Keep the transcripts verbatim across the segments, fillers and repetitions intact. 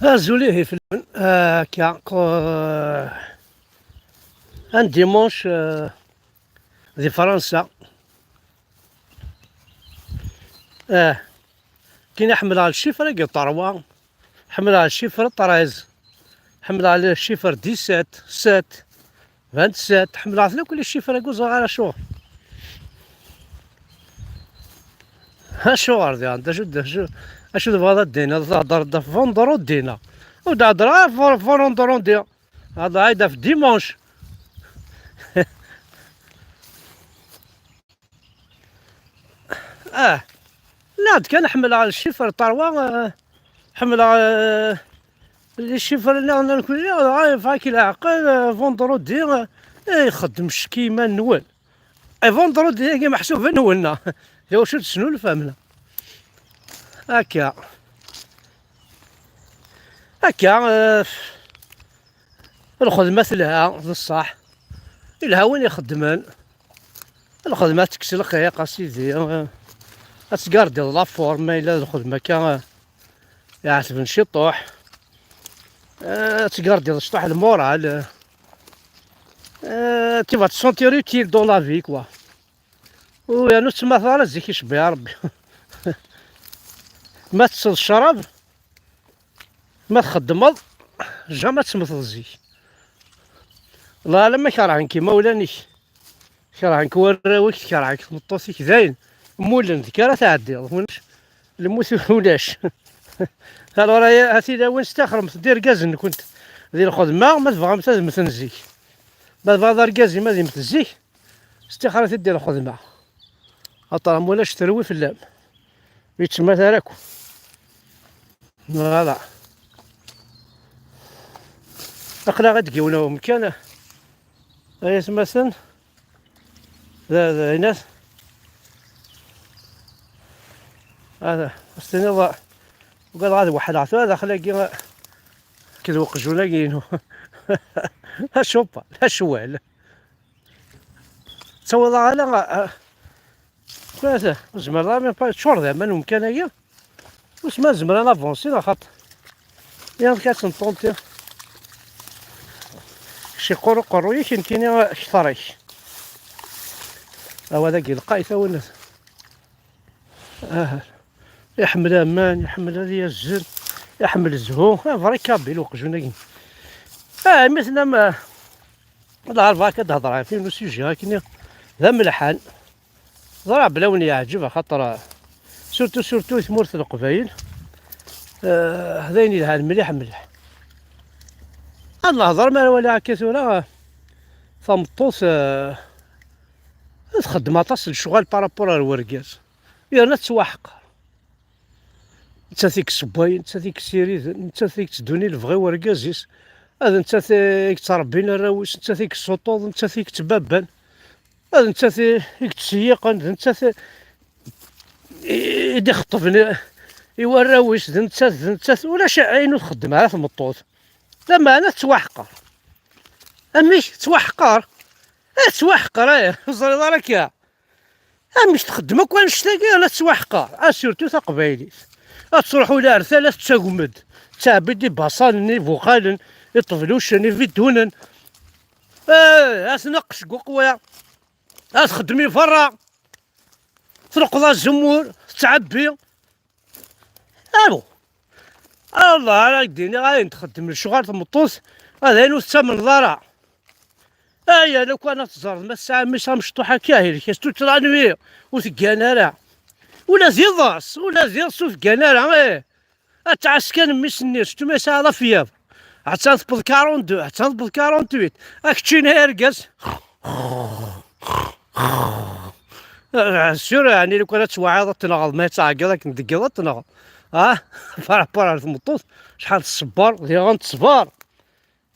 Azul ihi fell-awen. Akka, ko-, un dimanche, euh, di Fransa. Ah, kini ḥemmleɣ le chiffre-agi trois, ḥemmleɣ le chiffre treize, ḥemmleɣ le chiffre dix-sept, sept, vingt-sept, ḥemmleɣ-ten akk les chiffres-agi, ur ẓriɣ ara acuɣer. Acuɣer diɣen? D acu, d acu, acu tebɣiḍ ad d-tiniḍ? Thedreḍ ɣef vendredi neɣ? Ur d-heddreɣ ara ɣef vendredi. Hḍeṛ-iyi-d ɣef dimanche. Ah, nniɣ-d kan ḥemmleɣ le chiffre trois, ah, ḥemmleɣ, ah, les chiffres nniḍen nekkni, dɣa yeffeɣ-ak leɛqel, ah, vendredi, ah, eh, ixeddem ccek i yiman-nwen. Eh, vendredi-agi meḥsub nwen, neɣ? D acu tesnulfam, neɣ? Akka. Akka, eh, lxedma telha, d ṣṣeḥ. Ilha win ixeddmen. Lxedma tekkes lxiq, a sidi. Ad tgardiḍ la forme, ma yella d lxedma akka, iɛetben ciṭuḥ. Ad tgardiḍ ciṭuḥ lmural. Tu vas te sentir utile dans la vie, quoi. U yernu ur tettmateḍ ara zik, icebbi ya Rebbi. Ma tesseḍ ccrab, ma txeddmeḍ, jamais ad temmteḍ zik. Llah alamma kerhen-k imawlan-ik, kerhen-k warraw-ik, tkerhen-k tmeṭṭut-ik, dayen, mmulen deg ara tɛeddiḍ, ulac, lmut ulac. Alors, a tilawin, staxremt-d irgazen-nkent di lxedma, ma tebɣamt ad mmten zik. Ma tebɣiḍ argaz-im ad immet zik, stixret-id di lxedma. Aṭram ulac terwi fell-am. Ur yettmat ara akk. Voilà. Aql-aɣ deg yiwen umkan, ay atmaten, d, d, inat. Hada, as-tiniḍ, ugadeɣ ad weḥleɣ tura daxel-agi, akked uqjun-agi-inu. D acupa, d acwal. Ttawiḍ-aɣ ala, ah, ah, ur zmireḍ ara, même pas, teččur d aman umkan-agi. Ur zmireɣ ad avansiɣ, axaṭer yan kan ad tenṭunti. Kečč iqqur uqerruy-ik, nekkini kter-ik. Awa dagi lqayt, awen-, ah, iḥemmel aman, iḥemmel ad yazzel, iḥemmel zzhu. Ah, vrai kabyle uqjun-agi. Ah, mi tellam, ah, lɛerba akka d-hedreɣ ɣef yiwen usujet akkenni d amelḥan. Ẓriɣ belli ad wen-yeɛǧeb, axaṭer, surtout, surtout i tmurt n Leqbayel, eh, d ayen yelhan mliḥ, mliḥ. Ad nehder, mi ara waliɣ akka tura, eh, tameṭṭut, eh, txeddem aṭas n lecɣal par rapport ar wergaz. Yerna tettwaḥqer. Nettat i yessewwayen, nettat i yessiriden, nettat i yetteddun i lebɣi n wergaz-is. D nettat i yettrebbin arraw-is, nettat i yessuṭṭuḍen, nettat i yettbabban. D nettat i, i yettṣeyyiqen, d nettat i, i, i d-ixeṭṭben i, i warraw-is, d nettat, d nettat. Ulac ayen ur txeddem ara tmeṭṭut. Lameɛna tettwaḥqer. Amek tettwaḥqer? Eh, tettwaḥqer, eh, ur teẓriḍ ara akka. Amek txeddem akk annect-agi, la tettwaḥqer, ah, surtout taqbaylit. Ad truḥ ula ar tala tettagem-d, tettɛebbi-d ibaṣanen, ibuqalen, iṭeblucen, ibidunen. Eh, ad tnaqqec deg uqwiṛ, ad txeddem i berra, tleqqeḍ azemmur, tettɛebbi. Alu. Allah ara k-d-iniɣ ayen txeddem lecɣal tmeṭṭut, ad ayen ur tettamneḍ ara. Aya, lukan ad teẓreḍ ma tesɛa mmi-s amecṭuḥ akka, helk-as toute la nuit, ur teggan ara. Ula d iḍes, ula d iḍes ur teggan ara, eh. Ad tɛass kan mmi-s-nni, surtout ma yesɛa la fièvre. Attan tewweḍ quarante-deux, attan tewweḍ quarante-huit. Ad k-ččin ay argaz. Ah, sûr, yeɛni lukan ad twaɛiḍ ad tenɣeḍ, ma tettɛeggiḍ akken tdeggiḍ ad tenɣeḍ. Ah, par rapport ar tmeṭṭut, acḥal teṣber, diɣen teṣber.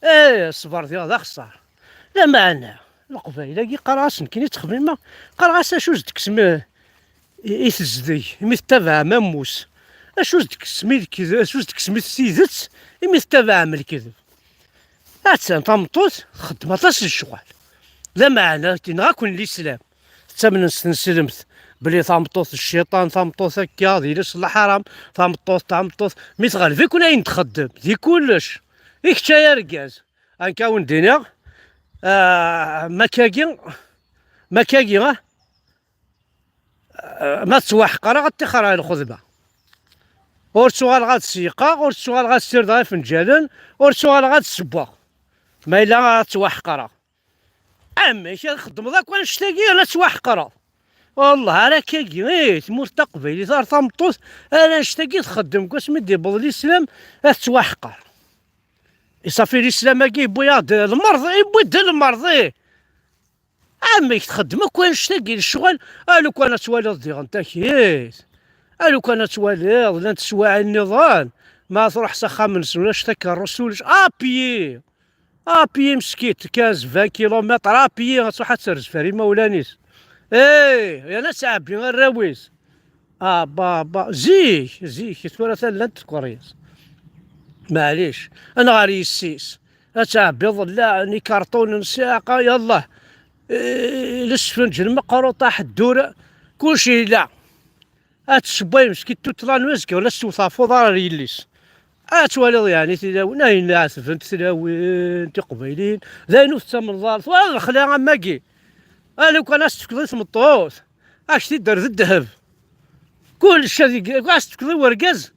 Eh, ṣṣber diɣ d axeṣṣar. Lameɛna, Leqbayel-agi qqareɣ-as nekkini ttxemmimeɣ, qqareɣ-as acu s-d-tekkes mi, i, i tezdeg, imi tettabaɛem ammus. Acu s-d-tekkes mi lekdeb, acu s-d-tekkes mi tidet, imi tettabaɛem lekdeb. Attan tameṭṭut txeddem aṭas n lecɣal. Lameɛna, yenɣa-ken lislam. Tettamnem s tneslemt, Belli tameṭṭut d cciṭan, tameṭṭut akka, d iles n lḥaram, tameṭṭut, tameṭṭut. Mi tɣelb-iken ayen txeddem, di kullec. I kečč ay argaz, anka wen-d-iniɣ, ah, makagi, makagi, ah, ah, ma tettwaḥqer-aɣ ad ṭṭixer ɣer lxedma. Ur ttuɣaleɣ ad seyqeɣ, ur ttuɣaleɣ ad sirdeɣ ifenǧalen, ur ttuɣaleɣ ad ssewweɣ. Ma yella ad ttwaḥqreɣ. Amek ad txeddmeḍ akk annect-agi yerna ad ttwaḥqreḍ? Wallah, ar akkagi, ih, tmurt taqbaylit, ar tameṭṭut, ar annect-agi txeddem, deg wasmi d-yewweḍ lislam, ad tettwaḥqer. Isafi lislam-agi yewwi-yaɣ-d lmerḍ, yewwi-d lmerḍ, ih. Amek txeddem akk annect-agi n ccɣel, a lukan ad twaliḍ diɣen takit, a lukan ad twaliḍ, llant teswaɛin nniḍen, ma truḥ s axxam-nsen ulac takerrust, ulac, apiyi. Apiyi meskit, quinze, vingt kilomètres, apiyi, ad truḥ ad terz ɣer imawlan-is. Eh, yerna ad tɛebbi arraw-is. Ah, ba, ba, zik, zik, tura atan llant tkeryas. Maɛlic, ad nɣer yessi-s. Ad tɛebbiḍ llaɛen, ikarṭunen, ssiɛqa, yallah. Eh, lesfenǧ, lmeqruṭ, aḥeddur, kulci yella. Ad tessewway meskint tutla n uzekka, ur la tessewt ɣef uḍar ar yelli-s. Ad twaliḍ, yeɛni, tilawin, ayen ɛetbent tlawin tiqbayliyin, d ayen ur tettamneḍ ara. Twalaḍ lexla am wagi? A lukan ad s-tefkeḍ i tmeṭṭut, ad k-t-id-terr d ddheb. Kullec ad ig-, ad s-tefkeḍ i wergaz,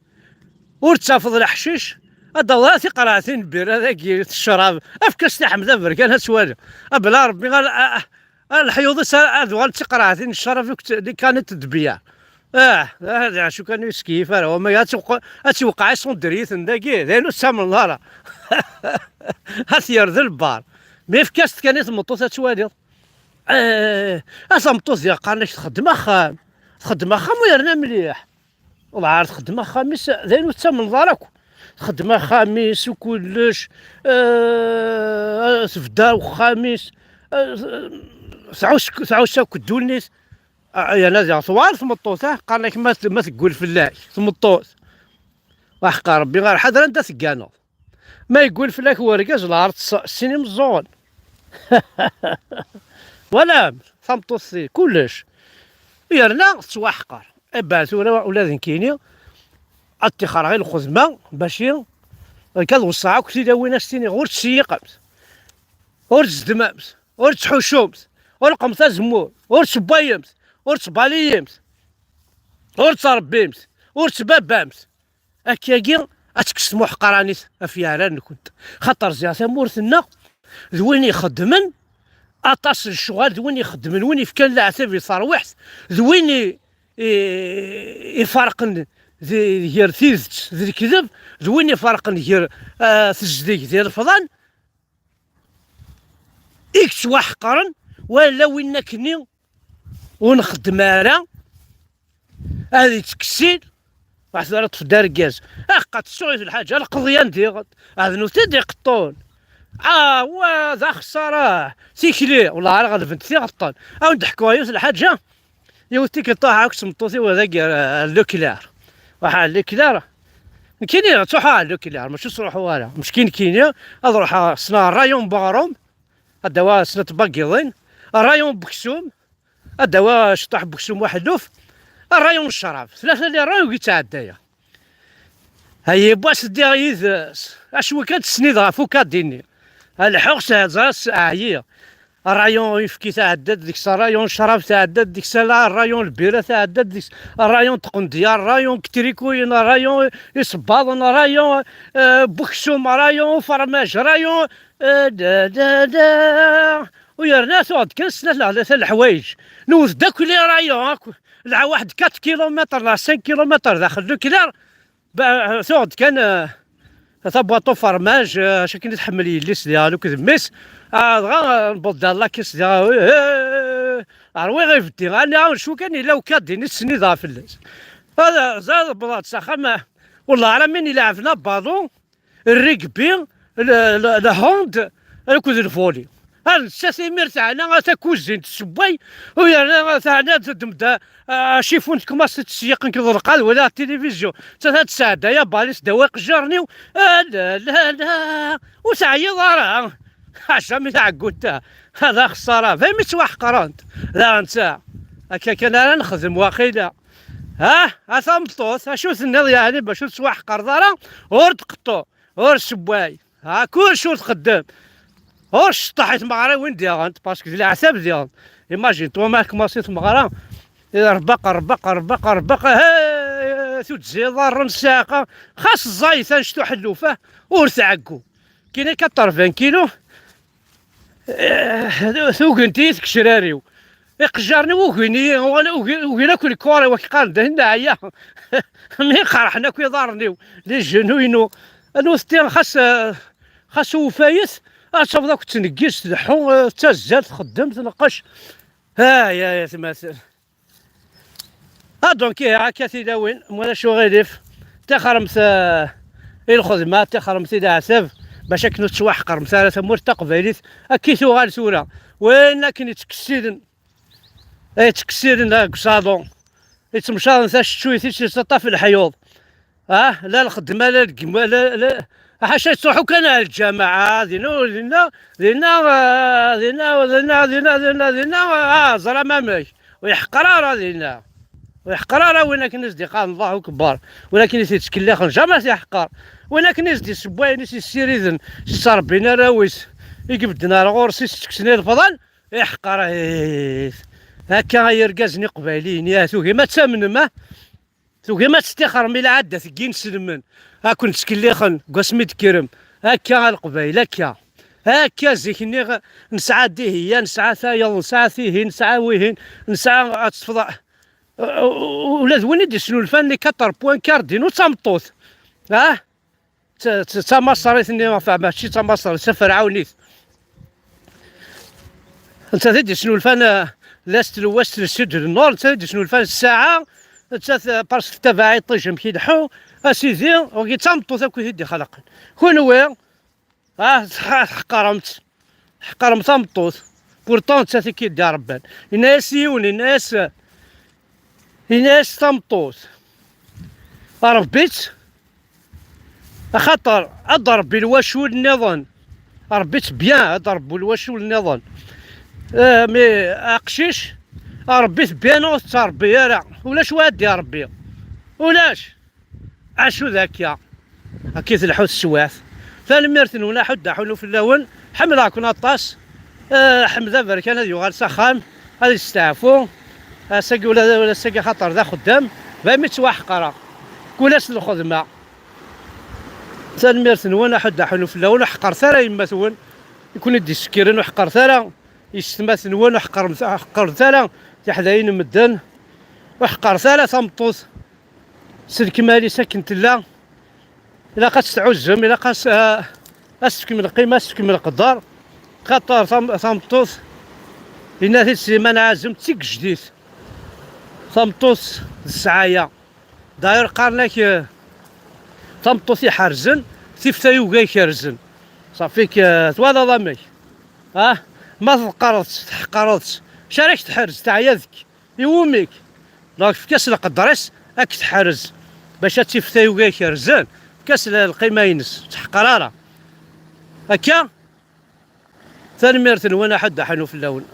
ur d-tafeḍ leḥcic, ad d-taweḍ ara tiqerɛetin n lbira dagi tecrab. Efk-as tiḥemd aberkan ad twali. Abla Rebbi, a, a, a, leḥyuḍ-is ad, ad uɣalent d tiqerɛetin n ccrab akked likanit n ddbiya. Ah, ah, d acu kan ur yettkeyyif ara. Wama ad tewq-, ad tewqeɛ isundryiten dagi, d ayen ur ttamneḍ ara. Ad t-yerr d lbar. Mi efk-as-t kan i tmeṭṭut ad twaliḍ. Eh, a tameṭṭut diɣ qqaren-ak txeddem axxam. Txeddem axxam u yerna mliḥ. Wellah ar txeddem axxam-is, d ayen ur tettamneḍ ara akk. Txeddem axxam-is u kullec, eh, tebda uxxam-is, eh, tɛuss, tɛuss akk ddunit. Ah, yerna diɣ tewɛer tmeṭṭut, ah, qqaren-ak ma t-, ma teggul fell-ak tmeṭṭut. Aḥeqqa Rebbi, ar ḥader anda tegganeḍ. Ma yeggul fell-ak wergaz, lɛerḍ s-, sin imeẓẓuɣen. Walam, tameṭṭut ti, kullec. Yerna tettwaḥqer. Ebɛed tura ula d nekkini, ad ṭṭixreɣ i lxedma, baci, nekk ad weṣṣaɣ akk tilawin, ad s-tiniɣ, ur ttseyyiqemt, ur tzeddmemt, ur ttḥuccumt, ur lqemt azemmur, ur ssewwayemt, ur ttbaliyemt, ur ttṛebbimt, ur ttbabbamt. Akkagi ad tekkes tmuḥqranit ɣef yeɛrar-nkent. Xaṭer ziɣ tamurt-nneɣ d win ixeddmen aṭas n lecɣal, d win ixeddmen, win ifkan leɛtab i terwiḥt, d win i, i, ifarqen di, gar tidet d lekdeb, d win ifarqen gar, ah, tezdeg d ilefḍan, i yettwaḥeqren, wala win akkenni ur nxeddem ara, ad yettkessil, waḥed ara ṭṭef-d argaz. Aḥeqqa tessuɣ-it lḥaǧa, lqeḍyan diɣen. Ad nutni d iqeṭṭun. Ah, wa, d axeṣṣara. Tikli, wellah ara ɣelbent tiɣeṭṭen. Ad wen-d-ḥkuɣ yiwet lḥaǧa. Yiwet tikkelt ṭuḥeɣ akk s tmeṭṭut-iw dagi ar, ar Leclerc. Ruḥeɣ ar Leclerc. Nekkini ttruḥuɣ ar Leclerc, mačči ttruḥuɣ ara. Meckin nekkini, ad ruḥeɣ ssneɣ rrayon n weɣrum, ad d-awiɣ snat tbagiḍin, rrayon n weksum, ad d-awiɣ ciṭṭaḥ n weksum uḥelluf, rrayon n ccrab. Tlata les rayons i yettɛeddayeɣ. Ha yiwwas ddiɣ yid-s, acwi kan tesnid ɣef ukadi-nni. Lḥuɣ s hezras ɛyiɣ. Rrayon n uyefki tɛedda-d deg-s, rrayon n ccrab tɛedda-d deg-s, ala rrayon n lbira tɛedda-d deg-s, rrayon n tqendyar, rrayon n trikuyen, rrayon n isebbaḍen, rrayon, eh, n weksum, rrayon n ufermaj, rrayon, eh, da, da, da. U yerna tuɣ-d kan snat neɣ tlata leḥwayeǧ. Newwet-d akk les rayons, akk. Lɛa waḥed quatre kilomètres neɣ cinq kilomètres daxel Leclerc. Ba-, tuɣ-d kan, eh, tabwaṭ ufermaj, eh, acu akken i tḥemmel yelli-s diɣ akked mmi-s. Ah, dɣa, eh, newweḍ-d ɣer la caisse diɣ, eh, eh, eh, rwiɣ ibeddi. Ani ɛawen cwi kan yella ukadi-nni tesniḍ ɣef fell-as. Ad, ẓer, wwḍeɣ-d s axxam, eh, wellah ara min ileɛben abalu, rrigbi, le, le, le hand, akked lvoli. Ar nettat imir teɛna takuzint tessewway, u yerna teɛna teddem-d, ah, acifun tkumas tesseyyiq nekk d lqad wala tilivizyu. Nettat ad tesɛedday abalis ddaw iqejjaren-iw. Ah, la, la, la. Ur teɛyiḍ ara. Ḥaca mi tɛeggut ta. D axeṣṣara. Daymi ttwaḥqrent. Daɣen ta. Akka kan ara nexdem waqila. Ha, a tameṭṭut, acu tenniḍ yeɛni bac ur tettwaḥqreḍ ara? Ur tqeṭṭu, ur ssewway. Ha, kullec ur txeddem. Ur cṭeḥ i tmeɣriwin diɣen, parce que d leɛtab diɣen. Imagine-toi ma tkumaṣi tmeɣra, rebaq, rebaq, rebaq, rebaq, hey, tuddzi iḍarren ssiɛqa, xas ẓẓayet anect uḥelluf, ah, ur tɛeggu. Kini quatre-vingts kilos, eh, tugint-iyi tgecrar-iw. Iqejjaren-iw ugin-iyi, ugin, ugin akk lkor-iw, ak qqaren dahin neɛya. Mi qerḥen akk iḍarren-iw, les genoux-inu. Nutenti xas, eh, xas uwfayet, ad tafeḍ akk tettneggiz, tleḥḥu, eh, tettazzal, txeddem, tneqqec. Ay, ay, atmaten. Ah, donc, ihi, akka tilawin, ma ulac uɣilif, tixremt, eh, i lxedma, tixremt i leɛtab, bac akken ur tettwaḥqremt ara tamurt taqbaylit, akka i tuɣal tura. Win akken yettkessiren, ay yettkessiren deg usaḍu, yettemcaḍen taceccuyt-is, yettaṭṭaf leḥyuḍ. Ah, la lxedma, la lgema, la, la, ḥaca yettruḥu kan ar lǧamaɛa, dinna, dinna, dinna, ah, dinna, dinna, dinna, dinna, dinna, ah, ẓram amek. Ur yeḥqer ara dinna. Ur yeḥqer ara win akken i s-d-iqqaren Allahu Akbar. Win akken i t-yettkellixen, jamais yeḥqer. Win akken i s-d-issewwayen, i s-yessiriden, s-ttrebbin arraw-is, i ibedden ar ɣur-s, i s-ttekksen i lefḍal, iḥqer-it. Akka ay irgazen iqbayliyen, ya tugim ad tamnem, ah? Tugim ad tettixrem i lɛaddat n yinselmen, ad ken-ttkellixen deg wasmi d-tekkrem. Akka a Leqbayel, akka. Akka zik-nni nesɛa dihiya, nesɛa tayeḍ, nesɛa tihin, nesɛa wihin, nesɛa ad teṭṭfeḍ. Ula d win i d-isnulfan les quatre points cardinaux d tameṭṭut. Ah? D, d, d tamaṣrit-nni, enfin, mačči d tamaṣrit, d taferɛunit. Nettat i d-isnulfan, eh, l'est, l'ouest, le sud, le nord, nettat i d-isnulfan ssaɛa, nettat, eh, parce que tabaɛ iṭij amek ileḥḥu, a sidi, wagi d tameṭṭut akk i t-id-ixelqen. Kunwi, ah, tḥ-, tḥeqqremt, tḥeqqremt tameṭṭut. Pourtant, nettat i k-id-iṛebban. Yenna-yas yiwen, yenna-yas, yenna-yas tameṭṭut, ṛebbi-tt, axaṭer ad d-ṛebbi lwacul nniḍen. Ṛebbi-tt bien, ad d-ṛebbu lwacul nniḍen. Eh, mais aqcic, ṛebbi-t bien, ur tettṛebbi ara. Ulac wa ad d-iṛebbi. Ulac. Acu d akka? Akka i tleḥḥu teswiɛt. Tanemmirt-nwen, aḥuddu aḥunu fell-awen. Ḥemmleɣ-ken aṭas. Eh, Ḥmed Aberkan ad yuɣal s axxam, ad yesteɛfu. Ass-agi ula, ula ass-agi axaṭer d axeddam, daymi ttwaḥqreɣ. Kul ass lxedma. Tanemmirt-nwen, aḥuddu aḥunu fell-awen, ur ḥeqqret ara yemma-twen i ken-id-isekkiren, ur ḥeqqret ara yessetma-twen, ur ḥeqqrem-, ur ḥeqqret ara tiḥdayin n medden, ur ḥeqqret ara tameṭṭut s lekmal-is akken tella. Ilaq ad tt-tɛuzzem, ilaq ad s-, a-, ad s-tefkem lqima, ad s-tefkem leqder. Xaṭer tam-, tameṭṭut, yenna-t-id Sliman Ɛazem, d tigejdit. Tameṭṭut d ssɛaya. D'ailleurs qqaren-ak, eh, tameṭṭut iḥerzen, tif tayuga ikerzen. Ṣafi-k, eh, twalaḍ amek? Ah, ma tḍeqqreḍ-tt, tḥeqqreḍ-tt, acu ara k-teḥrez, teɛya deg-k. Iwumi-k? Donc, efk-as lqedr-is, ad k-teḥrez. Bac ad tif tayuga ikerzen, efk-as l-, lqima-ines, ur tt-ḥeqqer ara. Akka? Tanemmirt-nwen, aḥuddu aḥunu fell-awen.